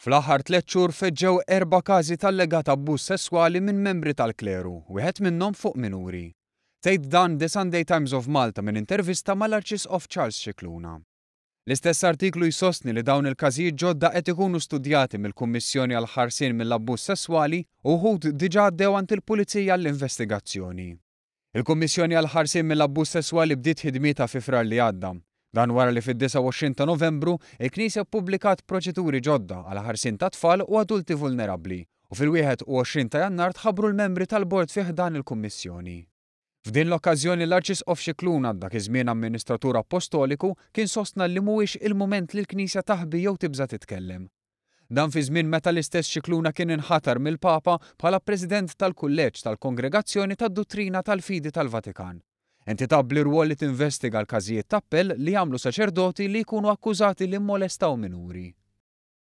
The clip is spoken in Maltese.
Fl-aħħar tlett xhur feġġew erba' każi t'allegat abbuż sesswali minn membri tal-kleru, wieħed minnhom fuq minuri. Tgħid dan The Sunday Times of Malta minn intervista mal-Arċisqof Charles Scicluna. L-istess artiklu jsostni li dawn il-każijiet ġodda qed ikunu studjati mill-Kummissjoni għall-Ħarsien mill-Abbuż Sesswali u wħud diġà għaddew għand il-Pulizija għall-investigazzjoni. Il-Kummissjoni għall-Ħarsien mill-Abbuż Sesswali bdiet ħidmietha fi Frar li għadda. Dan wara li fid-29 ta' Novembru, il-Knisja ppubblikat proċeduri ġodda għall-ħarsien ta' tfal u adulti vulnerabbli u fil-21 ta' Jannar tħabbru l-membri tal-bord fi ħdan il-Kummissjoni. F'din l-okkażjoni l-Arċisqof Scicluna, dak iż-żmien Amministratur Appostoliku, kien sostna li mhuwiex il-mument li l-Knisja taħbi jew tibża' titkellem. Dan fi żmien meta l-istess Scicluna kien inħatar mill-Papa bħala President tal-Kulleġġ tal-Kongregazzjoni tad-Duttrina tal-Fidi tal-Vatikan, entità bl-irwol li tinvestiga l-każijiet t'appell li jagħmlu saċerdoti li jkunu akkużati li mmolestaw minuri.